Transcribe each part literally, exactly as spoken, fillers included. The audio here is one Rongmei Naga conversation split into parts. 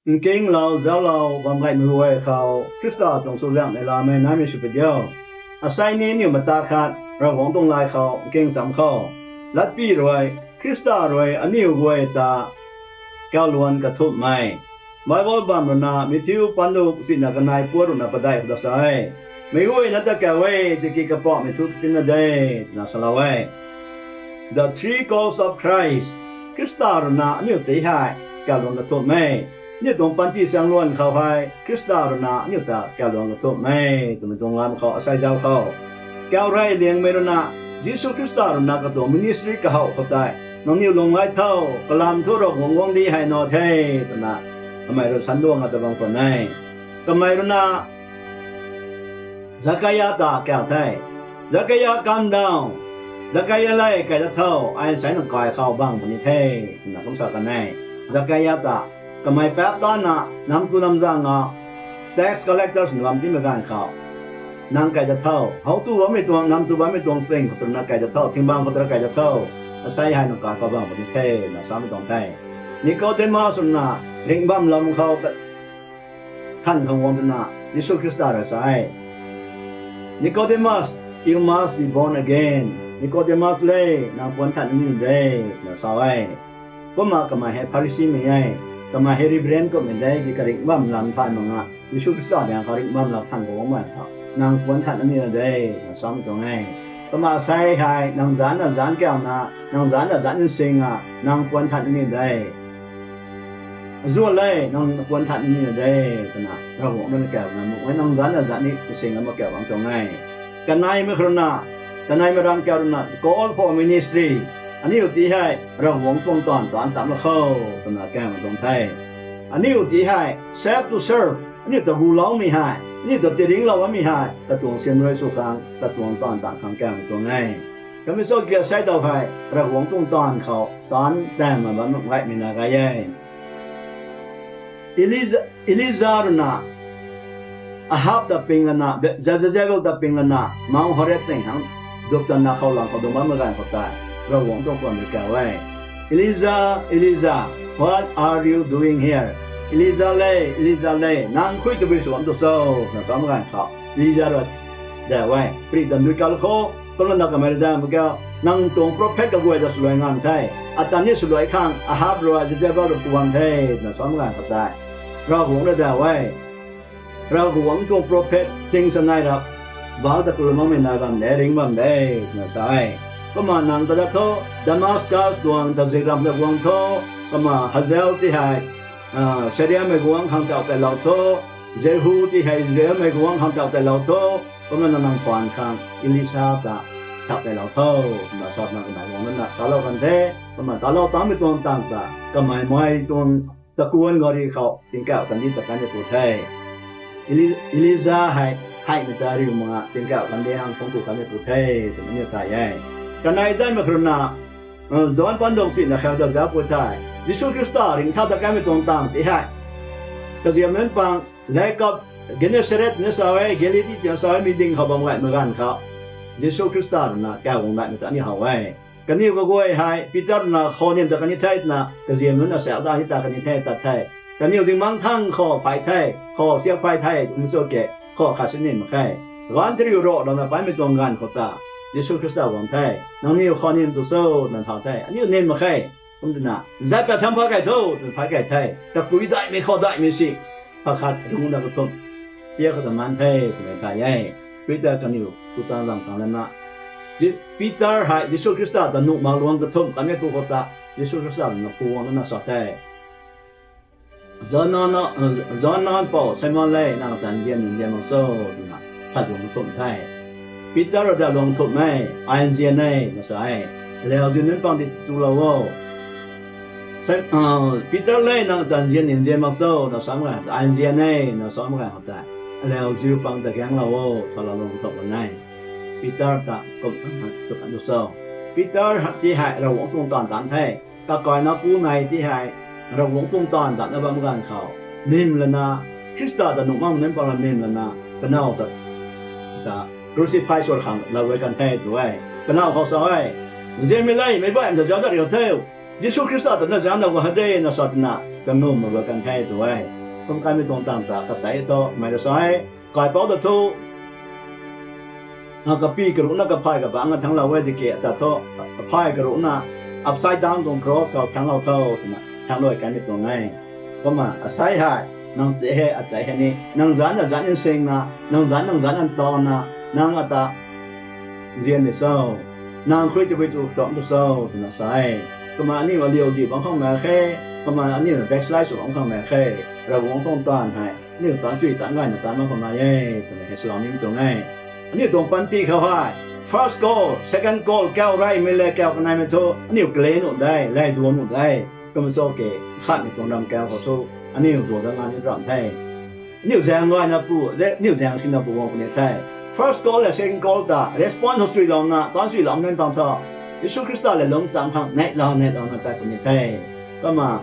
Nkinglou, zauclou bam gaymei guay khou, Khrista tuang chuzaenghmei lamei naimei sw pui diu. Asei ni aniu mata khat Ravguangc tuang lay khou nking cham khou, latpy rui, Khrista rui aniu guay ta kaluan kathumhmei. Bible bam rui na Matthew panduk sina kanei puat rui na padeih khou ta sa e. Meic guayna ta kau e, tiki kapahmei thu tina de, twna salou e. The three calls of Christ. Khrista rui na aniu ta hei kaluan kathumh e. Aniu tuang panty chaengluan khou hei Khrista rui na aniu ta kaluan kathumh e twmei tuang lam khou asei zauc khou, kau rey liangmei rui na, Jisu Khrista rui na katuang ministry kahowh khou tei, nangniw lung gay tho, kalam thu Ravguangc guangcdic hei nac the, twna kamei rui sanduang a ta bam khwan e. Kamei rui na, Zakaia ta kau the. Zakaia, come down. Zakaia le, kai dat tho, ai nsei nang kai khou bang puni the, twna kum sa kan e. Zakaia ta, kamei paap tana, nam tu nam zang a, tax collectors nlam timei ganv khou, nang kai dat tho, how tu bammei tuang, nam tu bammei tuang sing khou twna kai dat tho, thingbang khou twna kai dat tho, asei hei nang kai khou bang puni the, na samei tuang the. Nicodemus rui na, ringh bam lam khou, than khang guang twna, Jisu Khrista rui sa e, Nicodemus, you must be born again. Nicodemus le, nang puan than ni de, na sa e. Kumna kamei hei Pharisimei e, kamei hei Reverend kummei de, ki karingh bam lam thay mak nga, Jisu Khrista ni khou ringh bam lam than khou guangmei tho, nang puan than ni de, na samei tuang e. Kumna asei hei, nang zanc na zanc kauna, nang zanc na zanc nsing a, nang puan than ni de. Azuan le, nang puan than ni de, twna Ravguangc rui na kau na mu e, nang zanc na zanc ni nsing a mak kau bam tuang e. Kaneimei khou rui na, kaneimei ram kau rui na, call for ministry. Aniu ta hei Ravguangc tuang taanv taanc tam la khou, twna kaumei tuang the. Aniu ta hei serve to serve, aniu ta guloumei hei, aniu ta tiringlou bammei hei, katuang siam rui sw khang, katuang taanv taanc khang kaumei tuang e. Kamei cho ki asei daw hei Ravguangc tuang taanv khou taanc taanv na bam gaymei na gay e. Elija, Elija rui na Ahab ta ping lana, Be-, Jezebel ta ping lana, Mount Horeb cheng hang dup tana khou lang khou dungc bammei ganv khou tei, Ravguangc tuang khwan rui kau e, Elija, Elija, what are you doing here? Elija le, Elija le, nang khui tabui sw bam tu cho, na samei ganv khou, Elija rui daw e, pary ta ndui kal khou, kumna kamei rui daw mak kau, nang tuang prophet kaguay ta swluai ngan the, ata ni swluai khang Ahab rui Jezebel rui puan the, na samei ganv khou tei, Ravguangc rui daw e, Ravguangc tuang prophet sing chanei rap, Baal ta kalum makmei nai bam de, ringc bam de, twna sa e. Kumna nang ta dat tho, Damascus tuang tazik ram ta guang tho, kumna Hazael ti hei, Syriamei guangc khang tauh tailou tho, Jehu ti hei Israelmei guangc khang tauh tailou tho, kumna nang paan khang Elisa ta tauh tailou tho, twna sa na kamei guangc na talou kan the, kumna talou tanmei tuang tang ta, kamei mei tuang takuan gari khou tingkauh kandih ta kanmei pu the. Eli-, Elija hei, heimei ta riu mak nga tingkauh kandih hang phungc tu kanmei pu the, twmei ni thay e. Kanei daimei khou rui na, John panduk sina khat ta zauc pu the. Jisu Khrista ringcthau ta kanmei tuang tang ti hei, kaziam nunc pang, Lake of Gennesaret ni sa e, Galili ti sa e, mi ding khou bam gaymei ganv khou, Jisu Khrista rui na kau guang daihmei ta ni how e. Kaniw kaguay hei Peter na khou nim ta kan the twna kaziam nunc na sau ta ni ta kan the tat the. Kaniw zingbangc thangc khou phay the, khou siak phay the, kum cho ke, khou khat si nim mak khe. Ganv tariu ro lana paimei tuang ganv khou ta, Jisu Khrista guang the, nangniw khou nim tu cho, na thau the, aniu nim mak khe. Kum twna zat pat tham phay kay tho, twna phay kay the. Kakui daihmei khou daihmei si, pakhat, rungc na kathumh, siak khou ta maan the, twmei thay e. Peter kaniw tu tang zang tang lana, Ji-, Peter hei Jisu Khrista ta nuh mak luang kathumh kanmei pu khou ta, Jisu Khrista rui na puang lana sa the. Jona, Jona pou Simon le, nang ta nzian ni nzian mak cho, twna khat guang kathumh the. Peter rui ta luang kathumh e, ai nzian e, na sa e. Lauziu nunc pang ti tulou o. Peter le, nang ta nzian ni nzian mak cho, na sa mak ganv, ai nzian e, na sa mak ganv khou tei, lauziu pang ta gaenglou o, twna luang kathumh kan e. Peter ta kum, tu kan tu cho. Peter ti hei Ravguangc tuang taanv taanc the. Kakaina pu nei ti hei Ravguangc tuang taanv taanc na bam ganv khou, nim lana, Khrista ta nuh makmei nunc pang la nim lana, kanow ta, ta crucify swr khang lou guay kan the tu e. Kanow khou sa e, nzianmei le, meic baihmei ta zauc dat riu the, Jisu Khrista ta na zauc na guang ha de, na sa twna Kangum mak ba kan the tu e. Kum kanmei tuang taanv ta katei thu mei rui sa e. Kaipouc ta thu, na kapi karuhna kaphay kabangc a thanglou e tiki ata thu, kaphay karuhna upside down tuang cross khou thanglou tho twna thanglou kanmei tuang e. Kumna asei hei, nang tei hei, atei hei ni, nang zanc na zanc nsingna, nang zanc nang zanc ntawna, nang ata nzian ni cho, nang khrui tabui tu tuang tu cho twna sa e. Kumna aniu aliu di bangc khang mak khe, kumna aniu backslide sw bangc khang mak khe. Ravguangc tuang taanv hei aniu taanc sui taanc gayna taanc bangc khang nai e twmei hei salou nimei tuang e. Aniu tuang panty khou hei first call, second call kau reymei le kau kanaimei thu aniu kale nuh de, lay duan nuh de. Kumna cho ke, khatmei tuang ram kau khou thu aniu duan dat nga ni ram the. Aniu zaeng gayna pu de, aniu zaeng sina pu guang puni the. First call le second call ta response hou suilouna taanc suiloumei nunc pang tho, Jisu Khrista le lungc cham khang neihlou neihlouna tat puni the. Kumna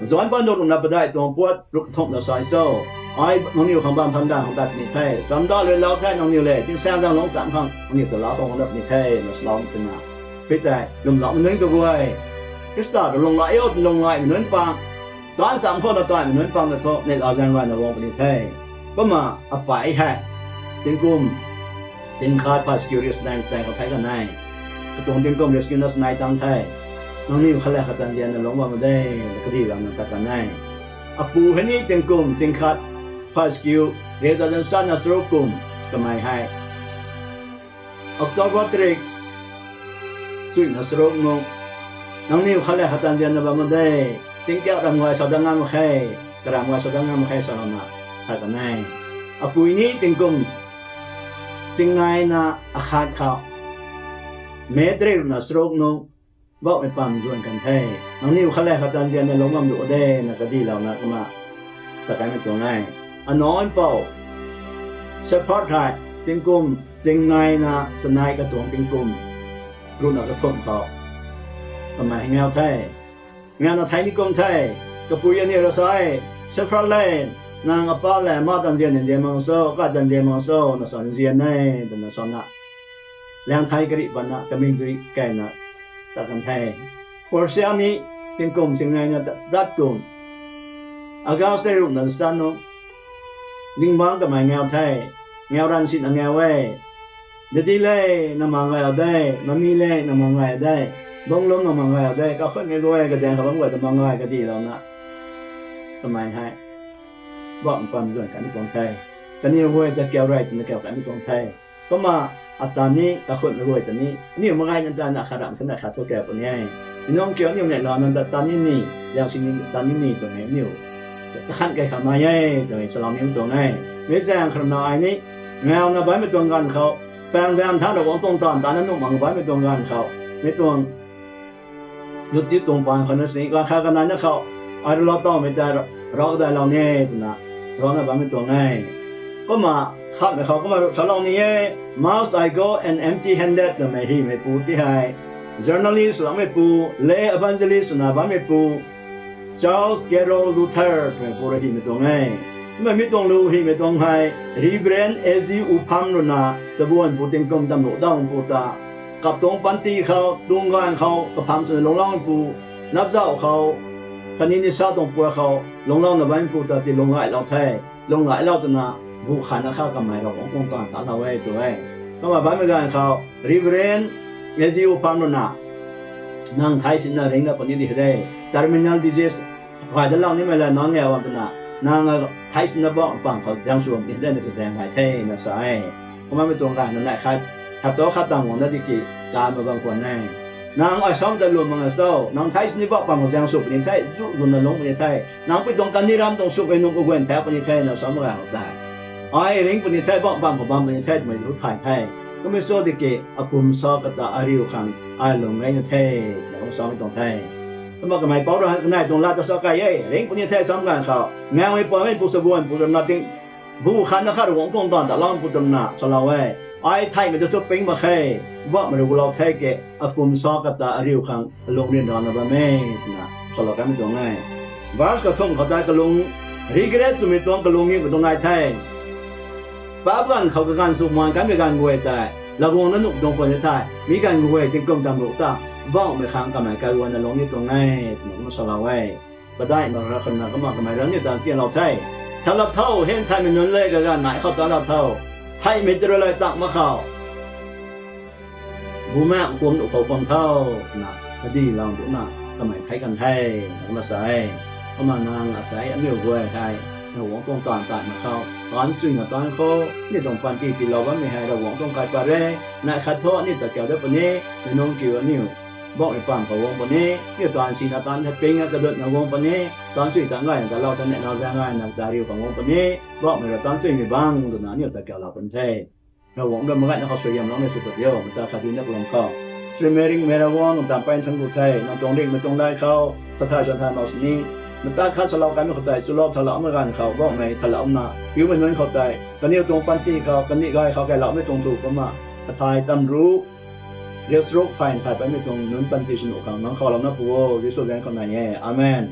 John pandu ruhna padeih tuang puat ruk thumhna sa cho, ai nangniw khang bam than dan khang tat puni the. Ramdalou lou the nangniw le, tingsaengzaeng lungc cham khang nangniw ta laa khang dat puni the na salou twna, phi tei lwmloumei nunc kaguay, Khrista ta lunghlaic o, lunghlaicmei nunc pang, taanc cham khou na taimei nunc pang ta thu neihlou zaeng gayna guang puni the. Kumna apei hei tingkum tingkhat phaskiu riu sanei sanei khou thei kan e. Katuang tingkum riu sanei tang the. Nangniw khat le khat tan dianna lungc bam de, kadilouna tat kan e. Apu hei ni tingkum tingkhat phaskiu riu ta dan sanna charuk kum, kamei hei October tarik chuina charuk nung, nangniw khat le khat tan dianna bam de, tingkauh ram gay sa dat ngam mak khe, karam gay sa dat ngam mak khe salouna tat kan e. Apui ni tingkum chingnaina akhat khou, May tarik ruhna charuk nung, Bauhmei pam zuan kan the. Nangniw khat le khat tan dianna lungc bam du de na kadilouna kumna tat kanmei tuang e. Anow mpouh Shepherd hei tingkum chingnaina chanei katuang tingkum ruhna kathumh khou kamei hei ngau the. Ngauna thei ni kum the. Kapui aniw rui sa e, Shepherd le, nang apa le ma tan dian ni dian mak cho, akai tan dian mak cho na sa nzian e twna sana, liang thei karih patna kaming dui kaina tat kan the. Portia ni tingkum chingnaina tat kum, August tarik ruhna san nung, zingbangc kamei ngau the. Ngau ran sina ngau e. Daddy le, nang mang gay o de, Mummy le, nang mang gay o de, Bunglum nang mang gay o de, kakhunmei guay kadaeng khou bam guay ta mang gay kadilouna kamei hei Bauhmei pam zuan kanmei tuang the. Kaniw guay ta kau rey twna kau kanmei tuang the. Kumna ata ni, kakhunmei guay ta ni, aniw mak gayna tana khat ram sana khat thu kau puni e. Nung kiu aniw neihlouna ta tan ni ni, liang sini tan ni ni twmei aniw kakhan key khang nai e twmei salou nimei tuang e. Mi zaeng kharna ai ni, ngauna bammei tuang ganv khou, paengzaeng thangc Ravguangc tuang taanv tana nuh mak bammei tuang ganv khou, mi tuang YouTube tuang paan khou na sini ganv khat kanaina khou, ai rui lou tawmei tei rav kadailou ni twna, ravna bammei tuang e. Kumna khatmei khou kumna salou ni e, Must I Go and Empty Handed twmei hymeipu ti hei, journalist swloumeipu, lay evangelist swna bammeipu, Charles Carroll Luther twmeipu rui hymei tuang e. Kumna mi tuang lu hymei tuang hei, Reverend A G Upham ruina, Sabuanpu tingkum tamruh dawnpu ta, kap tuang panty khou, tuang ganv khou, kapham swna lungcloumeipu, napzauh khou, khatni nisa tuang pua khou lungclouna bammeipu ta ti lungcgaylou the. Lungcgaylou twna, bu khatna kha kamei Ravguangc tuang taanv talou e tw e. Kumna bammei ganv khou, Reverend A G Upham ruina, nang thei sina ringna puni di de, terminal disease gay dat lou nimei la nang e twna, nang thei sina Bauhmei pam khou zaeng sw puni de na kazaeng gay the na sa e. Kumna mi tuang ganv na nai khat, khat tu khat tang guangna tiki, kamei bang khwan e. Nang ai sam ta lwm mak na cho, nang thei sini Bauhmei pam khou zaeng sw puni the, zu zuna lungc puni the, nang pui tuang kani ram tuang sw e nung kaguan the puni the na sam gay khou tei, ai ring puni the, Bauhmei pam khou bam puni the twmei thu thay the. Kumna cho tiki, apum sa kata ariu khang ai lung gayna the, na kum samei tuang the. Kumna kamei pou rui kanei tuang lat ta sa kay e, ring puni the sam ganv khou, ngaumei pammeipu Sabuanpu twna ting, bu khatna kha Ravguangc tuang taanv taloumeipu twna salou e. Ai theihmei ta thu ping mak khe, Bauhmei rui gulou the ke, apum sa kata ariu khang alung ryanrana bam e twna salou kanmei tuang e. Verse kathumh khou tei kalung, regret swmei tuang kalung ni mei tuang nai the. Paap ganv khou kaganv sw maan kanmei ganv guay tei, laguangna nuh tuang khwan ni the, mi ganv guay tingkum tamruh ta, Bauhmei khang kamei kaguayna lung ni tuang e twna kumna salou e. Padeih mak ra khana kumna kamei rui aniu ta tianlou the. Thalap tho, hei thaymei nunc le kaganv nai khou ta lap tho. Thaymei tei rui lay tak mak khou Bumaengh pumc nuh khou pam tho, twna, kadi lam ducna, kamei thei kan the, kumna sa e. Kumna nang asei aniu guay hei, Ravguangc tuang taanv taanv mak khou, taanc chuina taanc khou, aniu tuang panty tiilou bammei hei Ravguangc tuang kaipat re, nai khat thu aniu ta kiu dat puni, nunc kiu aniu, Bauhmei paan khou guang puni, aniu taanv sina taanv hei ping a kadutna guang puni, taanc chui taanc gayna talou ta neina zaeng gayna ta riu khou guang puni, Bauhmei rui taanc chuimei bang twna aniu ta kiulou puni the. Ravguangc rui magayna khou suaihiamloumei sw pat diu, mata khat dui na kalung khou. Srimei ringhmei Ravguangc, nang ta mpeyna thuanc ku the, nang tuang ringhmei tuang dai khou, kathay sw thay mak sini. Mata khat salou kaimei khou tei, chulou thaloumei ganv khou, Bauhmei thalouna, piumei nunc khou tei, kaniw tuang panty khou, kandih gay khou kailoumei tuang thu kumna, kathay tam ru, riak charuk phayna thay patmei tuang nunc panty swnuh khang nang khou louna pu o, Jisu zaeng khou nai e. Amen.